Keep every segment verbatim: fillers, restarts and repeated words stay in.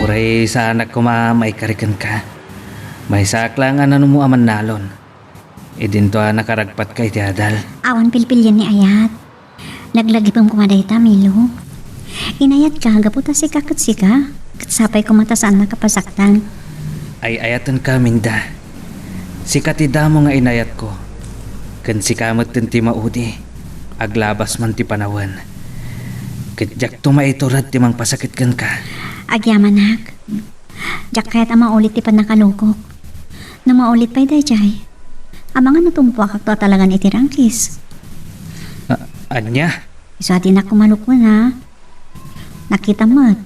Uray saanak koma maikari kenka. Maysaak laeng a nanumo a mannalon. Idinto a nakaragpatka iti adal. Awan pilpilian ni ayat. Naglagipem koma dayta, Milo. Inayatka gapu ta sika ket sika. Ket sapay koma ta saannak a pasaktan. Ay-ayatenka, Minda. Sika ti damo nga inayatko. Ken sika metten ti maudi. Aglabas man ti panawen. Ket diakto maitured ti mangpasakit kenka. Agyamanak. Diak kayat a maulit ti pannakalokok. No maulit pay daydiay, amangan no tumpuakakto a talagan iti rangkis. A-, ania? Isu a dinak kumalukon, ha? Nakitam met.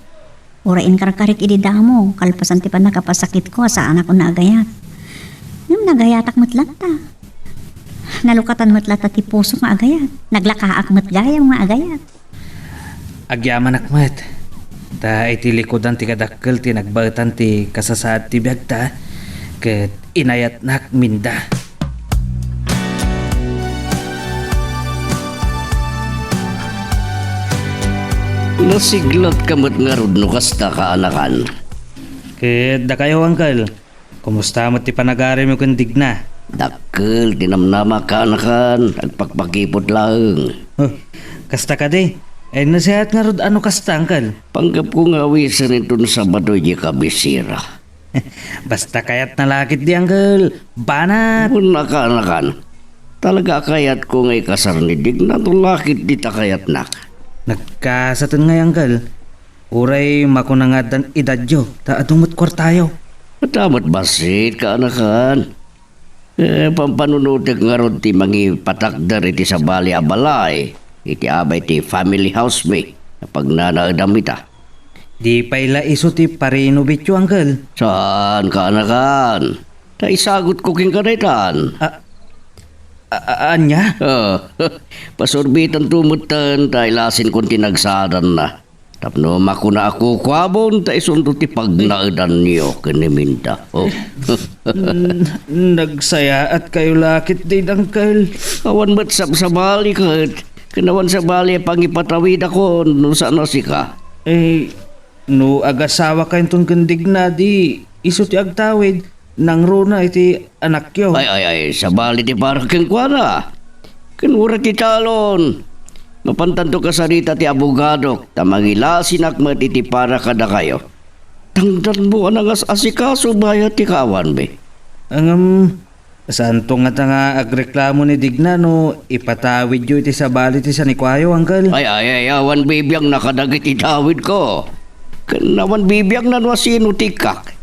Uray inkarkarik idi damo, kalpasan ti pannakapasakitko a saanakon naagayat. Ngem nagayatak met latta. Nalukatan met latta ti pusok nga agayat. Naglakaak met gayam nga agayat. Agyamanak met, ta iti likudan ti kadakkel ti nagbaetan ti kasasaad ti biagta, ket inayatnak, Minda. Nasiglatka met ngarud no kasta, kaanakan. Ket dakayo, Uncle, kumusta met ti panagarimo ken Digna? Dakkel ti namnamak, kaanakan, agpakpakiput laeng. Oh, kasta kadi? Ay, nasayaat ngarud a no kasta, Uncle? Panggepko nga awisen inton Sabado idiay kabisera. Basta kayatna la ketdi, Uncle. Banat! Wen, kaanakan. Talaga a kayatko nga ikasar ni Digna no la ketdi ta kayatnak. Nagkasaten ngay, Uncle. Uray makuna nga addan edadyo, ta adu met kuartayo. Adda met bassit, kaanakan. Eh, pampanunotek ngarud ti mangipatakder iti sabali a balay, iti abay ti family house mi, a pagnanaedam ita. Di pay la isu ti parinobityo, Uncle. Saan, kaanakan? Ta isagutko kenka daytan. A-, a-, a-, ania? Ah, pasurbitanto metten ta ilasin kon ti nagsaadanna. Tapno makuna a kukuabon ta isunto ti pagnaedanyo ken ni Minda. Oh. N-, nagsayaat kayo la ketdi, Uncle. Awan met sabsabali ket, ken awan sabali a pangipatawidakon no saan a sika. Eh, no agasawakayo inton ken Digna, di isu ti agtawid, nangruna iti anakyo. Ay, ay, ay, sabali ti para kenkuana. Ken uray ti talon, mapantanto kasarita ti abogadok, ta mangilasinak met iti para kadakayo. Tangdanmo a nangas-asikaso bayat ti kaawanmi. Ngem, saanto ngata nga agreklamo ni Digna no ipatawidyo iti sabali ti sanikuayo, Uncle? Ay, ay, ay, awan bibiangna kadagiti tawidko. Ken awan bibiangna no asino ti ikkak.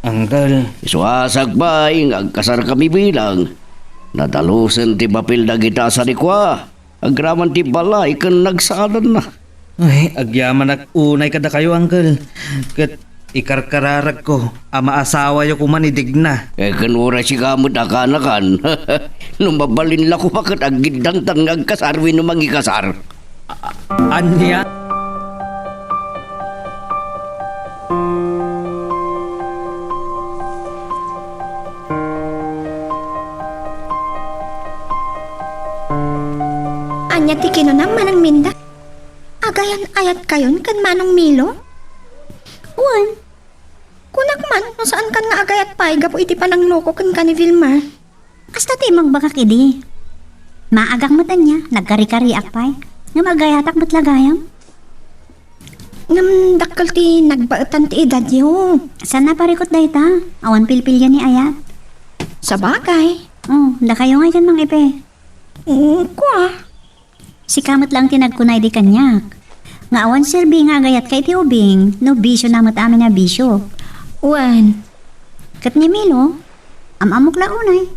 Uncle. Isuasak pay nga agkasarkami bilang. Nadalusen ti bapil dagita a sanikua. Agraman ti balay ken nagsaadanna. Ay, agyamanak unay kadakayo, Uncle. Ket ikarkararagko a maasawayo koma ni Digna. Eh, ken uray sika met a kaanakan. No mabalin la koma ket aggiddantan nga agkasar wenno mangikasar. A-, ania? Ania ti kinunam, Manang Minda? Agayan-ayatkayon ken Manong Milo? Wen. Kunak man no saankan nga agayat pay gapu iti panangloko kenka ni Vilmar. Kasta ti imagbagak idi. Maagak met ania, nagkarikariak pay. Ngem agayatak met la gayam. Ngem dakkel ti nagbaetan ti edadyo. Saan a parikut dayta? Awan pilpilian ni ayat. Sabagay. Oh, dakayo ngay ken Mang Epe. Mm, kua. Sika met laeng ti nagkuna idi kaniak nga awan serbi nga agayatka iti ubing no bisiona met amin a bisio. Wen. Ket ni Milo, am-ammok la unay.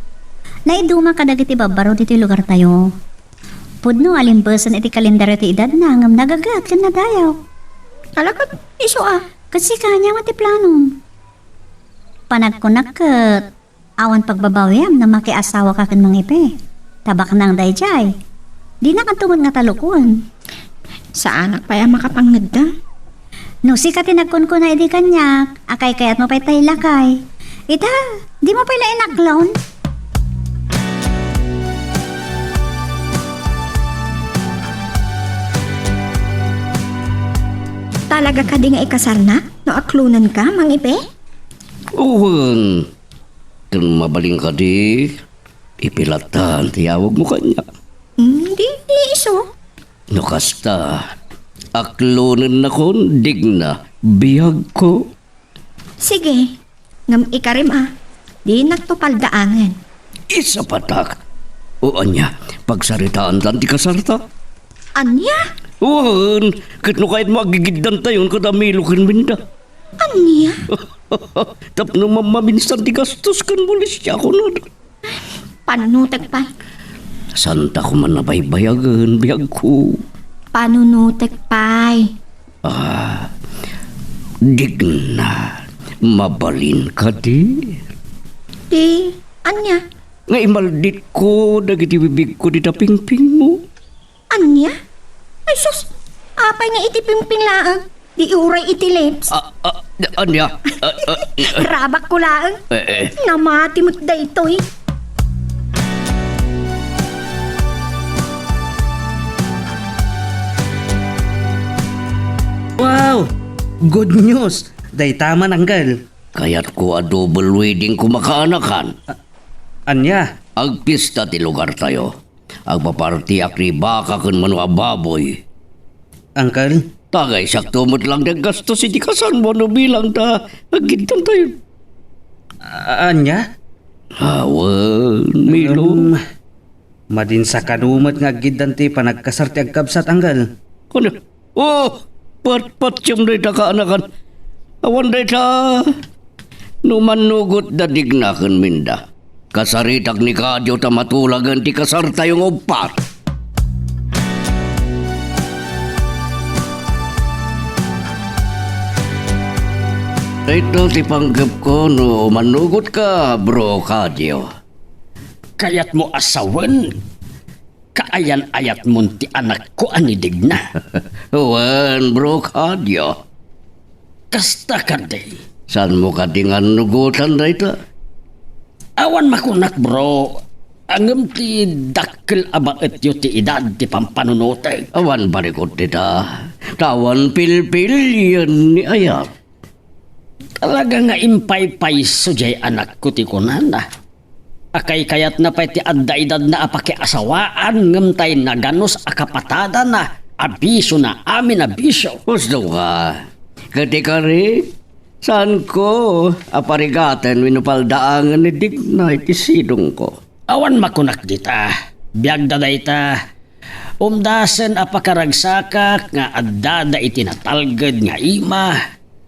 Naiduma kadagiti babbaro ditoy lugartayo. Pudno a limbesen iti kalendaryo ti edadna ngem nagagat ken nadayaw. Ala ket isu a. Ket sika, ania met ti planom? Panagkunak ket awan pagbabawiam no makiasawaka ken Mang Epe. Tabaknang daydiay. Dinakanto met nga talukon. Saanak pay a makapangngegda. No sika ti nagkunkuna idi kaniak, a kaykayatmo pay tay lakay. Ita, dimo pay la inaklon? Talaga kadi nga ikasarnak? No aklonenka, Mang Ipe? Wen, ken mabalin kadi, ipilatta ti awagmo kaniak. Hmm, di, di isu. No kasta, aklonennakon, Digna, biagko. Sige, ngem ikarim a, dinakto paldaangen. Isapatak. O ania, pagsaritaantan ti kasarta? Ania? Wen, ket no kayatmo, agigiddantayon kada Milo ken Minda. Ania? Tapno mammaminsan ti gastos ken molestia, kunada. Panunotek pay. Saanta koma nabaybayagen, biagko. Panunotek pay. Ah, Digna, mabalin kadi? Ti, ania? Nga imalditko dagiti bibigko dita pingpingmo. Ania? Ay sus, apay nga iti pingping laeng? Di uray iti lips. Ah, ah, ania? Ah, ah, Rabakko laeng. Eh, eh. Namati met daytoy. Wow! Good news! Dayta man, Uncle. Kayatko a double wedding koma kaanakan. A-, ania? Agpista ti lugartayo. Agpapartiak ti baka ken mano a baboy. Uncle? Tagay sakto met lang ti aggastos iti kasarmo no bilang ta aggiddantayon. A-, ania? Awan, Milo. Um, madin sa kano met nga aggiddan ti panagkasar ti agkabsat, Uncle. Ano? Oh, patpatiem dayta kaanakan. Awan dayta. No mannugotda Digna ken Minda, kasaritak ni Kadio ta matulagen ti kasartayo nga uppat. Dayto ti panggepko no mannugotka, Bro Kadio. Kayatmo a sawen? Kaayan-ayatmon ti anakko a ni Digna. Wen, Bro Kadio. Kasta kadi. Saanmo kadi nga annugotan dayta? Awan makunak, bro. Ngem ti dakkel a baetyo ti edad ti pampanunotek. Awan barikut dita. Ta awan pilpilien ni ayat. Talaga nga impaypayso jay anakko ti kunana. A kaykayatna pay ti adda edadna a pakiasawaan ngem tay naganus a kapatadana a bisiona amin a bisio. Husto ka. Ket ikari, saanko a parigaten wenno paldaangen ni Digna iti sidongko. Awan makunak dita. Biagda dayta. Umdasen a pakaragsakak nga addada iti natalged nga ima,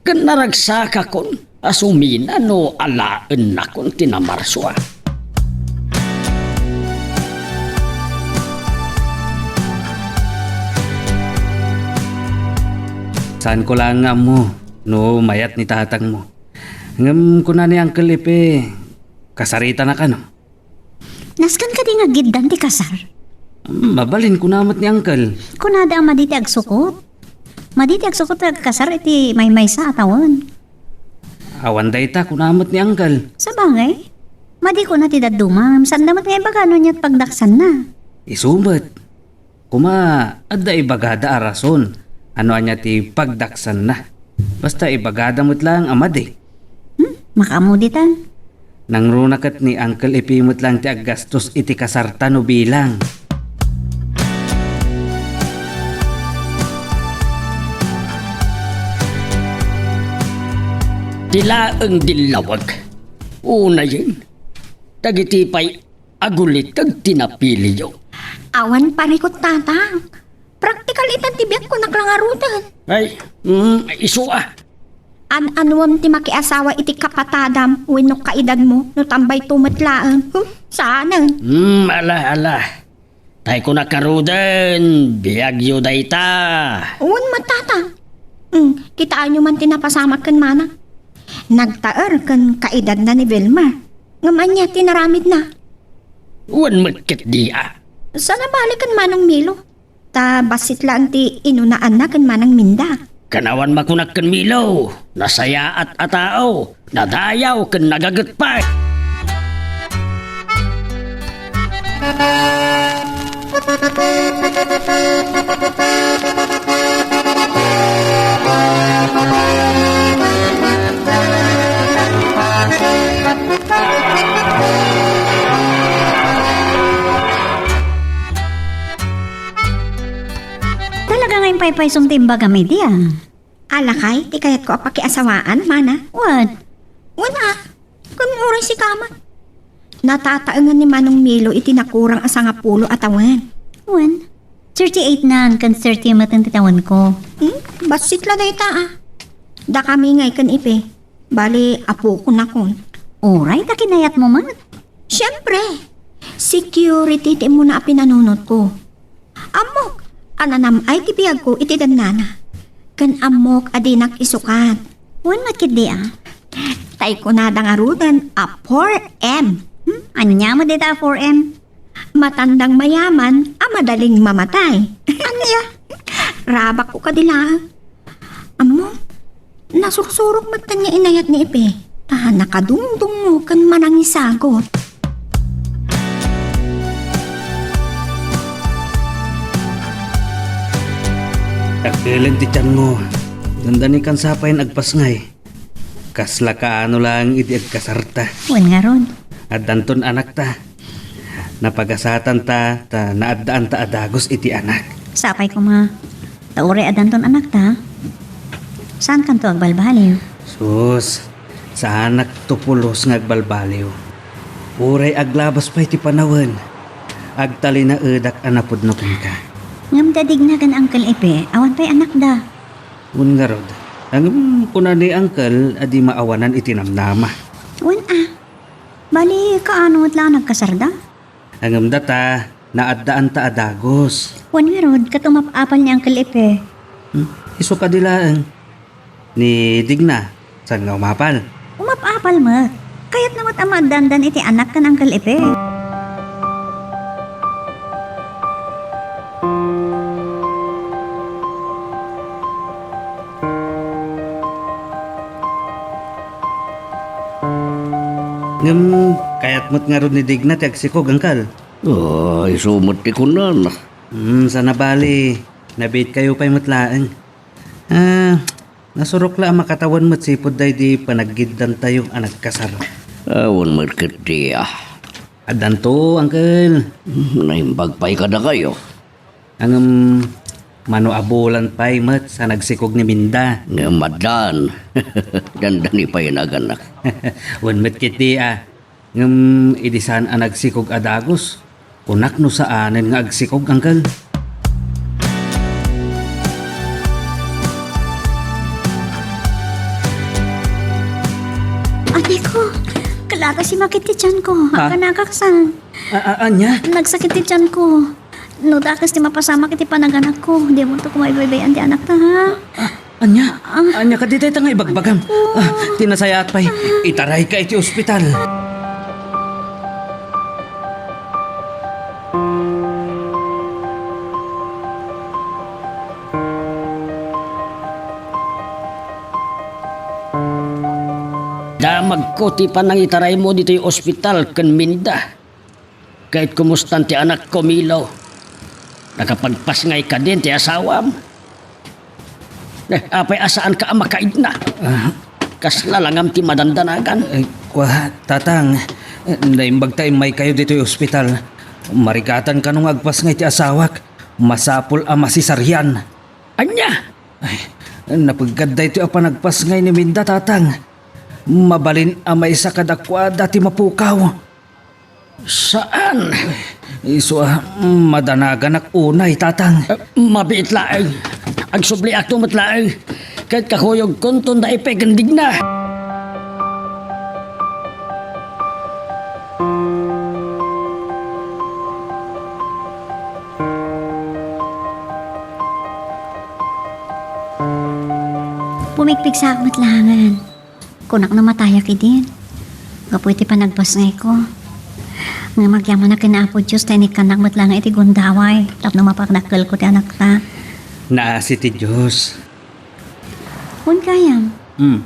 ken naragsakakon a sumina no alaennakon ti namarsua. Saanko laeng nga ammo no mayat ni tatangmo. Ngem kuna ni Uncle Ipe, kasaritana kano? Nasken kadi nga aggiddan ti kasar? Mabalin kuna met ni Uncle. Kunada a madi ti agsukot. Madi ti agsukot ti agkasar iti maymaysa a tawen. Awan dayta kuna met ni Uncle. Sabagay, madi kuna ti dadduma, ngem saanda met nga ibaga no ania ti pagdaksanna. Isu met. Koma, adda ibagada a rason a no ania ti pagdaksanna. Basta ibagada met laeng a madi. Hmm, makaammo ditan. Nangruna ket ni Uncle Ipe met laeng ti aggastos iti kasarta no bilang. Ti laeng dillawag. Unayen, dagiti pay aguliteg ti napiliyo. Awan parikut, Tatang. Praktikal itan ti biagko, naklangaruten. Ay, mm, isu a. An-anuem ti makiasawa iti kapatadam wenno kaedadmo no tambayto met laeng? Hmm, saanen. Hmm, ala, ala. Tay kunak ngaruden, biagyo dayta. Wen met, Tatang. Hmm, kitaenyo man ti napasamak ken manang. Nagtaer ken kaedadna ni Vilmar. Ngem ania ti naramidna? Wen met ket dia. Saan a bale ken Manong Milo? Ta bassit laeng ti inunaanna ken Manang Minda. Ken awan makunak ken Milo, nasayaat a tao, nadayaw ken nagaget pay. Pay sumtimbagam idi, a. Alakay, ti kayatko a pakiasawaan, mana? Wen. Wen, a. Ken uray sika man. Natataengan ni Manong Milo iti nakurang a sangapulo a tawen. Wen. Thirty-eight nan, ken thirty met ti tawenko. Hmm? Bassit la dayta, a. Dakami ngay ken Ipe. Bali, apokon nakon. Uray ta kinayatmo met. Siempre, security ti immuna a pinanunotko. Ammok a nanam-ay ti biagko iti dannana. Ken ammok a dinak isukat. Wen met ketdi, a. Tay kunada ngaruden a four M. Hmm? Ania met dayta a four M? Matandang mayaman a madaling mamatay. Ania? Rabakko kadi laeng. Ammo, nasursurok met kaniak inayat ni Ipe, ta nakadungdungngo ken manangisagot. Dakkel ti tianmo. Dandani kan sapay nga agpasngay. Kasla kaano laeng idi agkasarta. Wen ngarud. Addanton anakta. Napagasatanta, ta naaddaanta a dagus iti anak. Sapay koma. Ta uray addanton anakta, saankanto agbalbaliw. Sus, saanakto pulos nga agbalbaliw. Uray aglabas pay ti panawen, agtalinaedak a napudno kenka. Ngem da Digna ken Uncle Ipe, awan pay anakda. Wen ngarud, ngem kuna ni Uncle a di maawanan iti namnama. Wen a. Bali, kaano met la a nagkasarda? Ngem data, naaddaanta a dagus. Wen ngarud, ket umap-apal ni Uncle Ipe. Hmm? Isu kadi laeng. Ni Digna, saan nga umapal? Umap-apal met. Kayatna met a maaddaandan iti anak ken Uncle Ipe. Ngem kayat met ngarud ni Digna ti agsikog, Uncle? Ah, isu met ti kunana. Hmm, sana bali, nabiitkayo pay met laeng. Ah, nasurok la a makatawen met sipud daydi panagiddantayo a nagkasar. Awan met ketdi, a. Addanto, Uncle. Hmm, naimbag pay kadakayo. Ngem, mano a bulan pay met sa nagsikog ni Minda. Ngem addan. Dandani pay naganak. Wen met ketdi, a. Ngem idi saan a nagsikog a dagus, kunak no saanen nga agsikog, Uncle. Anay ko, kalaka simakit ti tiyanko. Ha? Akanakaksan. A-, a-, ania? Nagsakit ti tiyanko. No dakes ti mapasamak iti panaganakko, dimo to kumaybaybay-an ti anakta, ha? A-, ania? Ah. Ania kadi dayta nga ibagbagam? Ah, ti nasayaat pay, itarayka iti ospital. Damagko ti panangitaraymo ditoy ospital ken Minda. Ket kumustan ti anakko, Milo? Nakapagpasngay kadin ti asawam? Eh, apay a saanka a makaidna? Ah. Kasla langam ti madandanagan. Eh, kua, Tatang, eh, naimbag ta immaykayo ditoy ospital. Marigatan kano nga agpasngay ti asawak. Masapul a masisarian. Ania? Ay, napeggad daytoy a panagpasngay ni Minda, Tatang. Mabalin a maysa kadakuada ti mapukaw. Saan? Isu a madanaganak unay, Tatang. Eh, mabiit laeng. Agsubliakto met laeng. Ket kakuyogkonton da Ipe ken Digna. Pumigpigsaak met laengen. Kunak no matayak idin, gapu iti panagpasngayko. Ngem agyamanak ken Apo Dios ta inikkannak met laeng iti gundaway tapno mapadakkelko ti anakta. Naasi ti Dios. Wen gayam. Hmm.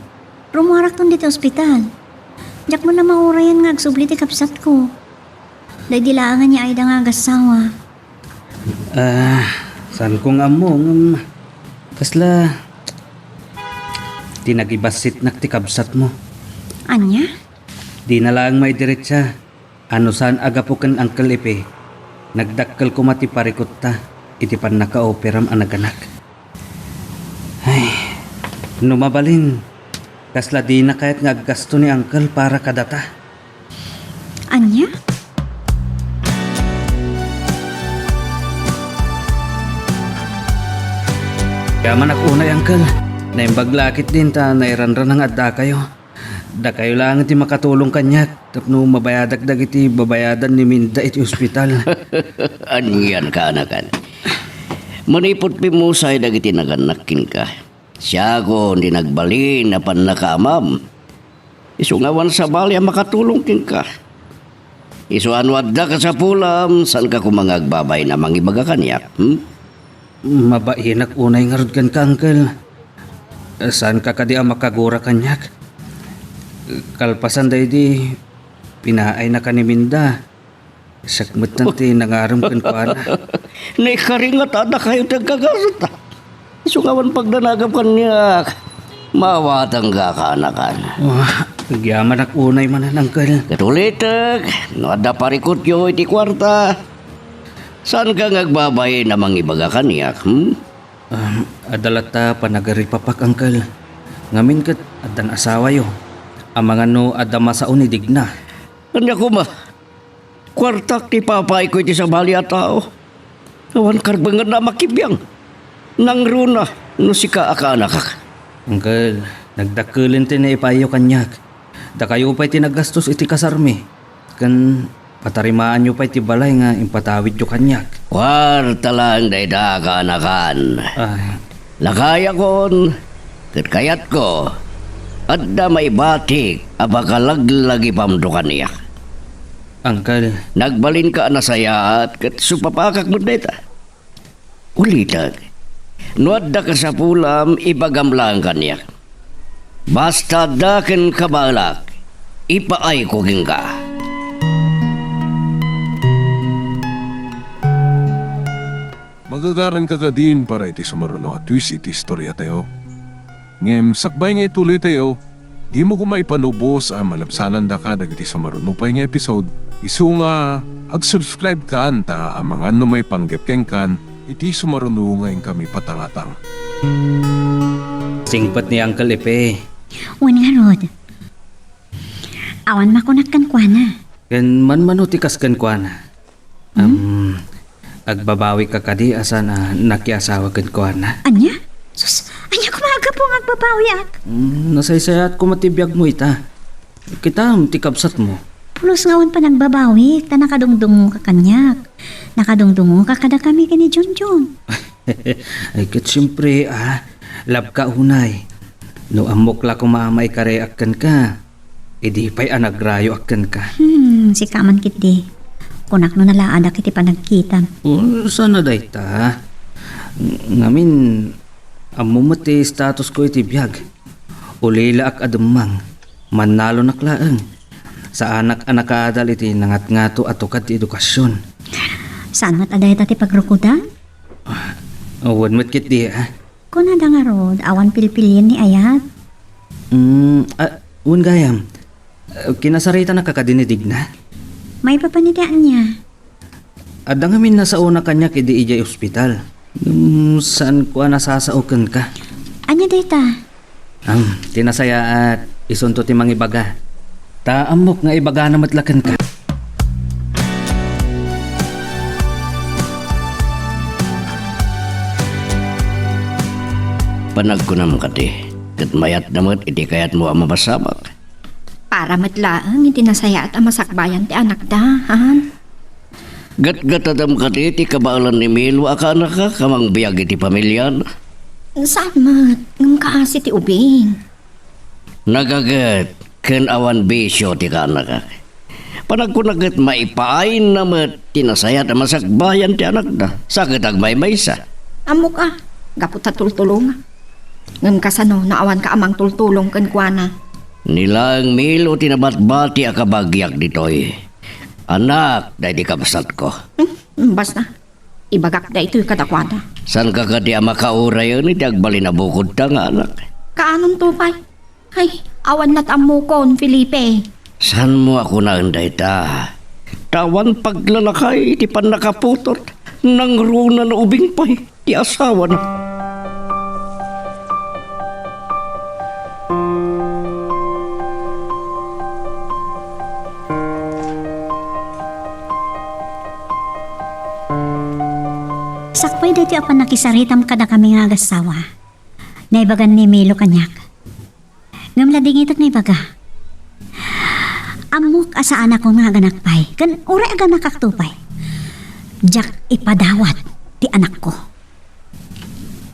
Rummuarakton ditoy ospital. Diak met la maurayen nga agsubli ti kabsatko. Daydi laengen ni Aida nga agassawa. Ah, saanko nga ammo, ngem kasla ti nagibassitnak ti kabsatmo. Ania? Dina laeng maidiretsa. Ano saan a gapu ken Uncle Ipe, nagdakkel koma ti parikutta iti pannakaoperam a naganak. Ay, no mabalin, kasla dina kayat nga aggasto ni Uncle para kadata. Ania? Yamanak unay, Uncle. Naimbag la ketdin ta nairanran nga addakayo. Dakayo laeng ti makatulong kaniak tapno mabayadak dagiti babayadan ni Minda iti ospital. Anian, kaanakan? Manipud pimmusay dagiti nagannak kenka, siakon ti nagbalin a pannakaamam. Isu nga awan sabali a makatulong kenka. Isu a no adda kasapulam, saanka koma nga agbabain a mangibaga kaniak, hmm? Mabainak unay ngarud kenka, Uncle. Saanka kadi a makagura kaniak? Kalpasan daydi, pinaaynaka ni Minda. Siak met ti nangarem kenkuana. Naikaringat a dakayo ti agkagarata. Isu nga awan pagdanagam kaniak, maawatangka, kaanakan. Wah, agyamanak unay manen, Uncle. Ket ulitek, no adda parikutyo iti kuarta, saanka nga agbabain a mangibaga kaniak, hmm? Um, adda latta panagaripapak, Uncle. Ngamin ket addan asawayo. Amangan no adda masao ni Digna. Ania koma? Kuartak ti ipapaayko iti sabali a tao. Awan karbengenna a makibiang. Nangruna no sika a kaanakak. Uncle, nagdakkelen ti naipaayyo kaniak. Dakayo pay ti naggastos iti kasarmi. Ken patarimaanyo pay ti balay nga impatawidyo kaniak. Kuarta laeng dayta, kaanakan. Ah. Lakayakon, ket kayatko, adda maibatik a pakalaglagipamto kaniak. Uncle. Nagbalinka a nasayaat ket supapakak met dayta. Ulitek, no adda kasapulam, ibagam laeng kaniak. Basta adda ken kabaelak, ipaayko kenka. Magagaranka kadin para iti sumaruno a twist iti istoriatayo. Ngem sakbay nga ituloytayo, dimo koma ipanubos a malabsanandaka dagiti sumaruno pay nga episode, isu nga ag-subscribe kan ta amangan no maipanggep kenkan iti sumaruno nga inkami patangatang. Singpet ni Uncle Epe. Wen ngarud. Awan makunak kenkuana. Ken manmano ti kas kenkuana. Hmm? Am, agbabawika kadi a saan a nakiasawa kenkuana? Ania? Sus, ania koma a gapu nga agbabawiak? Hmm, nasaysayaat koma ti biagmo ita. Kitam ti kabsatmo. Pulos nga awan panagbabawik, ta nakadungdungoka kaniak. Nakadungdungoka kadakami ken ni Junjun. Ay, ket siempre, ah, labka unay. No ammok la koma a maikareak kenka, idi pay a nagrayoak kenka. Hmm, sika man ketdi. Kunak no nalaadak iti panagkitam. Oh, saan a dayta? Ng-, ngamin, ammo met ti statusko iti biag. Ulilaak a demmang. Mannalonak laeng. Saanak a nakaadal iti nangatngato a tukad ti edukasyon. Saan met a dayta ti pagrukodan? Ah, wen met ketdi, ah. Kunada ngarud, awan pilpilien ni ayat? Mm, ah, wen gayam. Ah, kinasaritanaka kadi ni Digna? Maipapan iti ania? Adda ngamin nasaona kaniak idi idiay ospital. Ngem saanko a nasasao kenka. Ania dayta? Am, ti nasayaat, isunto ti mangibaga. Ta ammok nga ibagana met la kenka. Panagkunam kadi, ket mayatna met iti kayatmo a mapasabak. Para met laeng iti nasayaat a masakbayan ti anakda, han? Gatgatadem kadi ti kabaelan ni Milo a kaanakak a mangbiag iti pamiliana? Saan met, ngem kaasi ti ubing. Nagaget ken awan bisio ti kaanakak. Panagkunak ket maipaayna met ti nasayaat a masakbayan ti anakda, sa ket agmaymaysa. Ammok a, gapu ta tultulongak. Ngem kasano no awanka a mangtultulong kenkuana? Ni laeng Milo ti nabatbati a kabagiak ditoy. Anak daydi kabsatko. Hmm, basta. Ibagak daytoy kadakuada. Saanka kadi a makaurayen iti agbalin a bukodta nga anak? Kaanonto pay? Ay, awan nat-ammokon, Felipe. Saanmo a kunaen dayta? Ta awan paglalakay iti pannakaputot, nangruna no ubing pay ti asawana. Sakbay daytoy a pannakisaritam kadakami nga agassawa, naibagan ni Milo kaniak. Ngem ladingitek nga ibaga. Ammok a saanakon nga aganak pay, ken uray aganakakto pay, diak ipadawat ti anakko.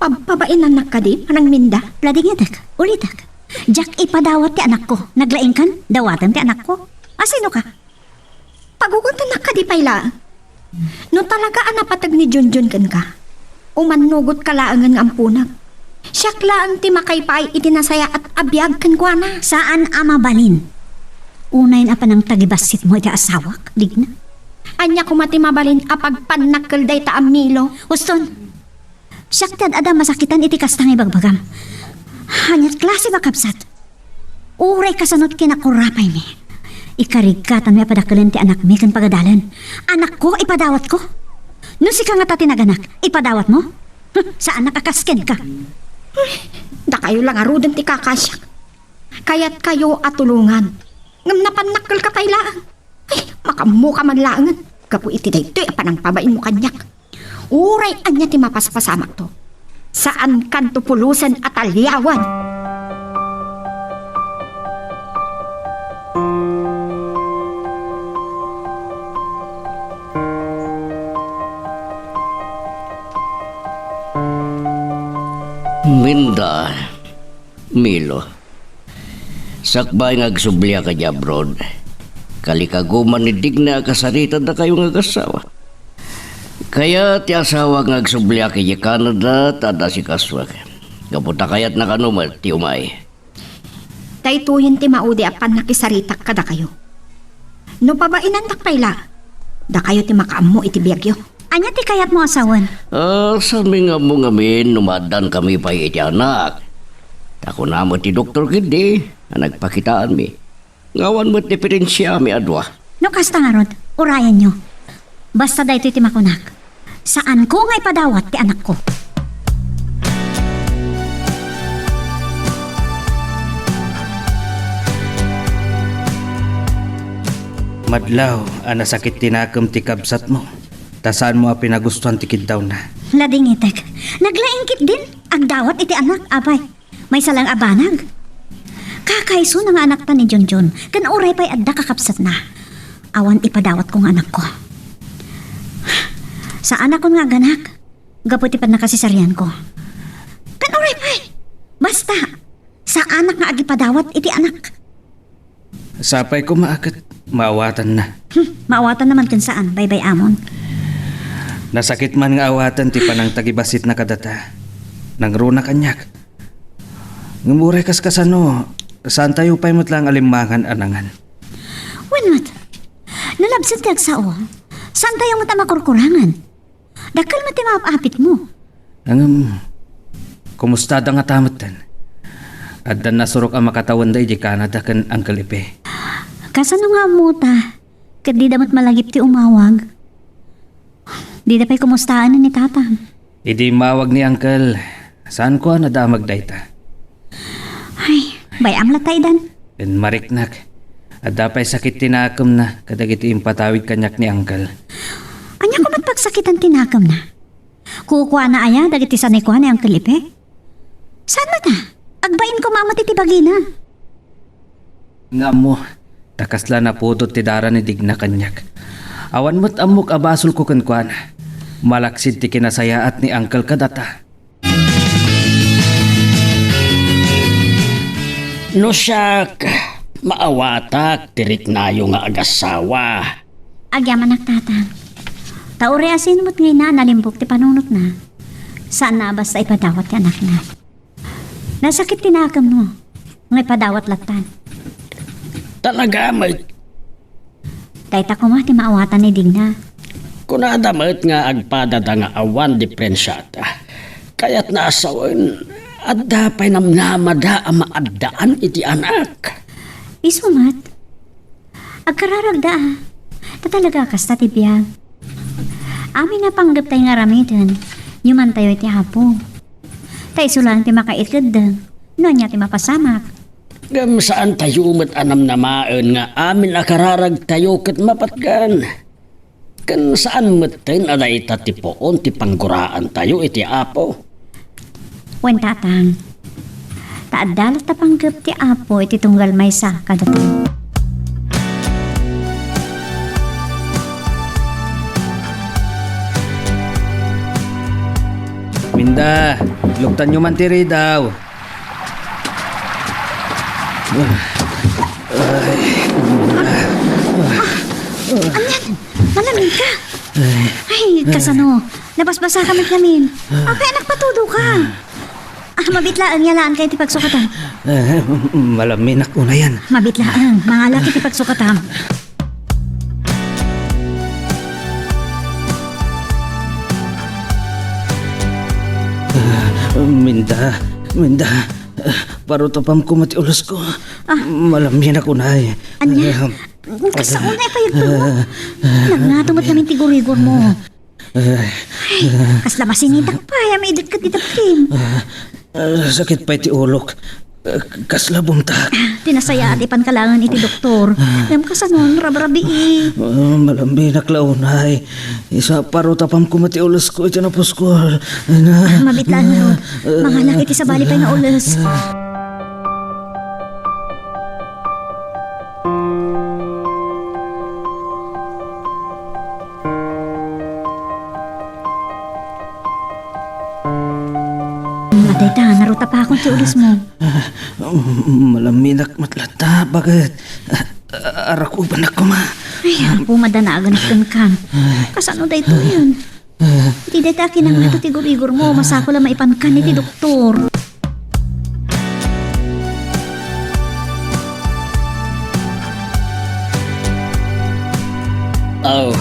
Pabpabainannak kadi, Manang Minda? Ladingitek, ulitek. Diak ipadawat ti anakko. Naglaingkan, dawatem ti anakko. Asino ka? Pagugotannak kadi pay laeng. No talaga a napateg ni Junjun kenka, umannugotka laengen nga amponak. Siak laeng ti makaipaay iti nasayaat a biag kenkuana. Saan a mabalin. Unayen a panangtagibasitmo iti asawak, Digna. Ania koma ti mabalin a pagpannakkel dayta a Milo? Uston, siak ti ad-ada masakitan iti kasta nga ibagbagam. Ania klase a kabsat? Uray kasano ti kinakurapaymi, ikarigkatanmi a padakkelen ti anakmi ken pagadalen. Anakko, ipadawatko? No sika ngata ti naganak, ipadawatmo? Hm, saanak a kas kenka. Dakayo la ngaruden ti kakasiak. Kayatkayo a tulongan. Ngem napannakkelka pay laeng. Ay, makaammoka man laengen gapu iti daytoy a panangpabainmo kaniak. Uray ania ti mapaspasamakto, saankanto pulosen a taliawen. Minda, Milo, sakbay nga agsubliak idiay abroad, kalikaguman ni Digna a kasaritan dakayo nga agassawa. Kayat ti asawak nga agsubliak idiay Canada ta adda sikasuak. Gapu ta kayatna kano met ti umay. Daytoyen ti maudi a pannakisaritak kadakayo. No pabainannak pay la, dakayo ti makaammo iti biagyo. Ania ti kayatmo a sawen? Ah, saanmi nga ammo ngamin no maaddankami pay iti anak. Ta kuna met ti doktor ketdi a nagpakitaanmi nga awan met diferensiami a dua. No kasta ngarud, urayenyo. Basta daytoy ti makunak. Saanko nga ipadawat ti anakko. Madlaw a nasakit ti nakem ti kabsatmo, ta saanmo a pinagustuan ti kiddawna. Ladingitek, naglaing ketdin agdawat iti anak, apay. Maysa laeng a banag. Kakaisuna nga anakta ni Junjun, ken uray pay adda kakabsatna, awan ipadawatko nga anakko. Saanakon nga aganak gapu iti pannakasesarianko. Ken uray pay, basta, saanak nga agipadawat iti anak. Sapay koma a ket maawatanna. Hmm, maawatanna man ken saan, baybay-amon. Nasakit man nga awaten ti panangtagibasitna kadata. Nangruna kaniak. Ngem uray kaskasano, saantayo pay met laeng a limmangan a nangan. Wen met, no labsat ti agsao, saantayo met a makurkurangan. Dakkel met ti maap-apitmo. Ngem, kumustada ngata metten? Adda nasurok a makatawenda idiay Canada ken Uncle Ipe. Kasano nga ammota? Ket dida met malagip ti umawag. Dida pay kumustaen ni Tatang. Idi immawag ni Uncle, saanko a nadamag dayta. Ay, bay-am latta idan. Ken mariknak, adda pay sakit ti nakemna kadagiti impatawid kaniak ni Uncle. Ania koma ti pagsakitan ti nakemna? Kukuana aya dagiti sanikua ni Uncle Ipe? Saan met a? Agbain koma met iti bagina. Nga ammo, ta kasla napudot ti dara ni Digna kaniak. Awan met ammok a basolko kenkuana. Malaksid ti kinasayaat ni Uncle kadata. No siak, maawatak ti riknayo nga agassawa. Agyamanak, Tatang. Ta uray a sino met nga ina a nalimbuk ti panunotna, saanna a basta ipadawat ti anakna. Nasakit ti nakemmo, nga ipadawat lattan. Talaga met. Dayta koma ti maawatan ni Digna. Kunada met nga agpadada nga awan diferensiada. Kayatna a sawen, adda pay namnamada a maaddaan iti anak. Isu met. Agkararagda a. Ta talaga a kasta ti biag. Amin a panggeptay nga aramiden, yumantayo iti Apo. Ta isu laeng ti makaitedda no ania ti mapasamak. Ngem saantayo met a namnamaen nga amin a kararagtayo ket mapatgan. Ken saan metten a dayta ti puon ti pangguraantayo iti Apo. Wen, Tatang. Ta adda latta panggep ti Apo iti tunggal maysa kadatayo. Minda, luktanyo man ti ridaw. Ay, Minda. Anian? Malamig ka? Ay, kasano? Nabasbasa ka met ngamin. Apay a nagpatudo ka? Ah, mabit laeng, yalaan ka iti pagsukatam. Eh, malaminak unayen. Mabit laeng, mangalak iti pagsukatam. Ah, Minda, Minda, ah, parutapam koma ti ulosko. Ah. Malaminak unay. Ania? Ah, kasano nga ipayagto? Ah. Nagngato met ngamin ti gurigor mo. Ay, kasla masinitak pay a maidekket dita bakim. Ah, sakit pay ti ulok. Ah, kasla bumtak. Ah, ti nasayaat, ipanka laengen iti doktor. Ngem kasano, rabrabii. Ah, malambinak la unay. Isu a parutapam koma ti ulosko iti napuskol. Ah, mabit laeng, Rod. Mangalak iti sabali pay nga ules. Adayta, narutapakon ti ules mo. Ah, malaminak met latta, baket. Ah, arakubanak koma. Ay, Apo, madanagan kenkan. Kasano daytoyen? Iti dayta a kinangato ti gurigor mo, masapul a maipankan iti doktor. Aw,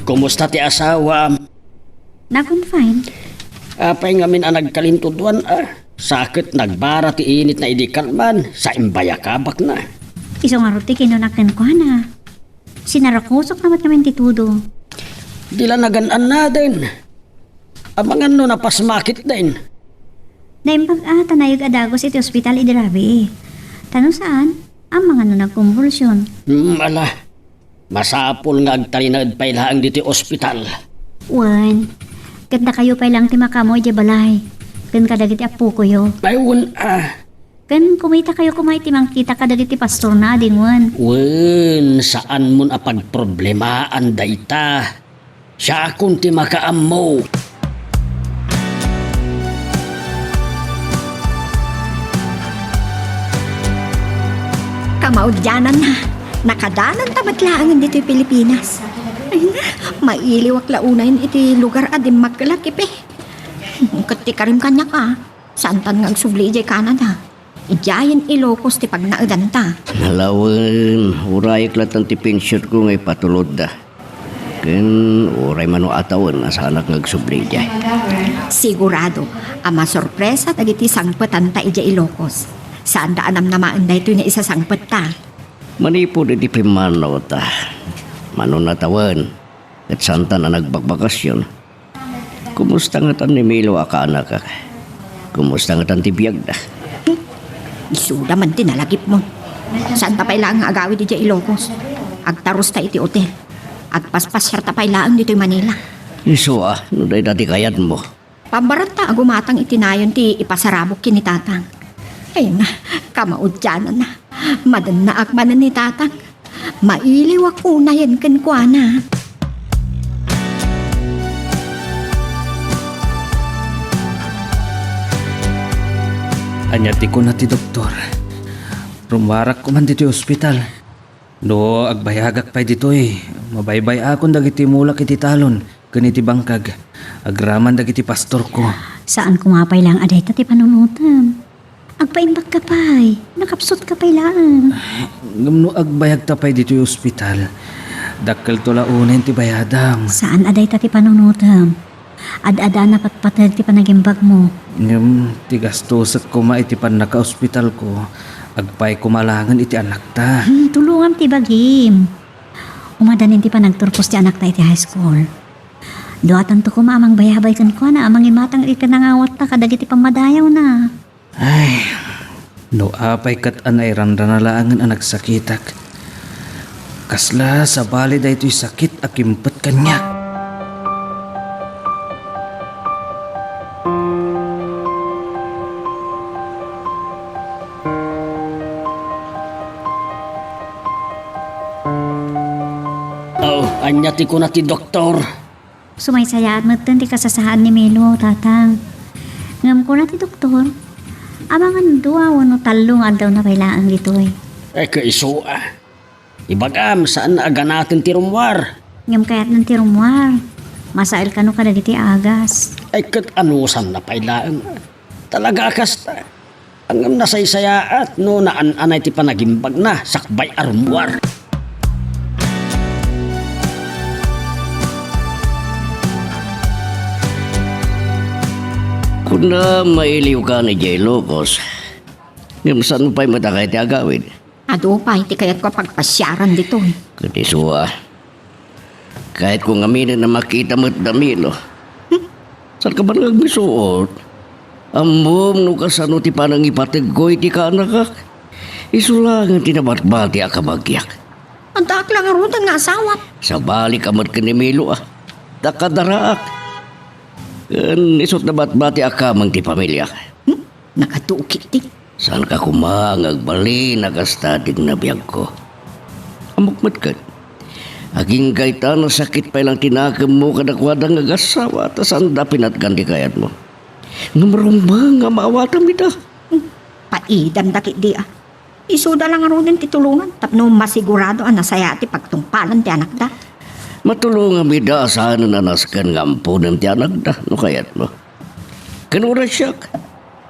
kumusta ti asawam? Nagunfine. Apay ngamin a nagkalintuduan a? Sa ket nagbara ti initna idi kalman, sa imbayakabakna. Isu ngarud ti kinuna kenkuana. Sinarakusok na met ngamin ti tudo. Di la nagan-annaden. Amangan no napasmakit den. Naimbag a ta naayeg a dagus iti ospital idi rabii. Ta no saan, amangan no nagkonbulsion. Hmm, ala. Masapul nga agtalinaed pay laeng ditoy ospital. Wen, ket dakayo pay laeng ti makaammo idiay balay, ken kadagiti appokoyo. Ay, wen, ah. Ken kumitakayo koma iti mangkita kadagiti pastorna a dinwen. Wen, saanmon a pagproblemaan dayta. Siakon ti makaammo. Kamaudiananna, nakadananta met laengen ditoy Pilipinas. Ay na, mailiwak la unayen iti lugar a dimmakkelak, ipe. Ket ti karim kaniak a, saantan nga agsubli idiay Canada. Idiayen Ilocos ti pagnaedanta. Lawen, urayek latta ti pensionko nga ipatulodda. Ken uray mano a tawen a saanak nga agsubli idiay. Sigurado a masorpresa dagiti sangpetanta idiay Ilocos. Saanda a namnamaen daytoy nga isasangpetta. Manipud iti pimmanawta, mano a tawen, ket saantan a nagbakbakasyon. Kumusta ngatan ni Milo a kaanakak? Kumusta ngatan ti biagda? Isuda man ti nalagipmo. Saanta pay laeng nga agawid idiay Ilocos. Agtarusta iti otel. Agpaspasiarta pay laeng ditoy Manila. Isu a, no dayta ti kayatmo. Pammaratta a gumatang iti nayon ti ipasarabok ken ni Tatang. Ay na, kamaudiananna. Madannaak manen ni Tatang. Mailiwak unayen kenkuana. Ania ti kuna ti doktor? Rumarak koman ditoy ospital. No agbayagak pay ditoy, mabaybay-akon dagiti mulak iti talon ken iti bangkag, agraman dagiti pastorko. Saan koma pay laeng a dayta ti panunotem. Agpaimbag ka pay, nakapsut ka pay laeng. Ngem no agbayagta pay ditoy ospital, dakkelto la unayen ti bayadam. Saan a dayta ti panunotem. Ad-adda a napatpateg ti panagimbagmo. Ngem ti gastosek koma iti pannakaospitalko, agpay koma laengen iti anakta. Hmm, tulongam ti bagim. Umadanin ti panagturpos ti anakta iti high school. Duatanto koma a mangbayabay kenkuana a mangimatang iti nangawatta kadagiti pammadayawna. Ay, no apay ket a nairanrana laengen a nagsakitak. Kasla sabali daytoy sakit a kimpet Kanya. Oh, ania ti kuna ti doktor? Sumaysayaat metten ti kasasaan ni Milo, Tatang. Ngem kuna ti doktor, amangan dua wenno tallo nga addawna pay laeng ditoy. Ay, kaiso, ah. Ibagam, saan a ganaten ti rummuar. Ngem kayatnan ti rummuar. Masael kano kadagiti agas. Ay, ket anusanna pay laeng. Talaga a kasta. Ngem nasaysayaat no naan-anay ti panagimbagna sakbay a rummuar. Kuna mailiwka ni Jay Locos. Ngem saan pay met a kayat ti agawid? Adu pay ti kayatko a pagpasiaran ditoy. Ket isu a, kayatko ngaminen a makita met da Milo. Hmm? Saan ka man nga agmisuot? Ammom no kasano ti panangipategko iti kaanakak? Isu laeng ti nabatbati a kabagiak. Addaak la ngaruden nga asawa. Sabali ka met ken ni Milo a. Ta kadaraak. Ken isut nabatbati a kameng ti pamiliak. Hmm? Nakadukit ti. Saan ka koma nga agbalin a kasta ti agnabiagko? Ammok met ket, agingga ita nasakit pay lang ti nakemmo kadakuada nga agasawa ta saanda pinatgan ti kayatmo. Ngem rumbeng nga maawatam ita. Hmm, paidam dagiti a. Isuda la ngaruden ti tulongan tapno masigurado a nasayaat ti pagtungpalan ti anakda. Matulongam ida a saanen a nasken nga amponem ti anakda no kayatmo. Ken uray siak,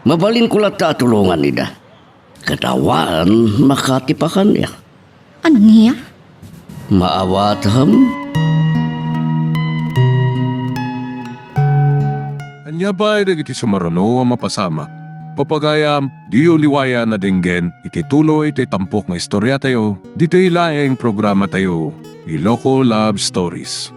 mabalinko latta a tulongan ida. Ket awan makatipakanyak. Ania? Maawatam? Ania pay dagiti sumaruno a mapasamak? Papagayam, diyo liwayan a denggen iti tuloy ti tampok nga istoriatayo, ditoy laeng programatayo, Iloko Love Stories.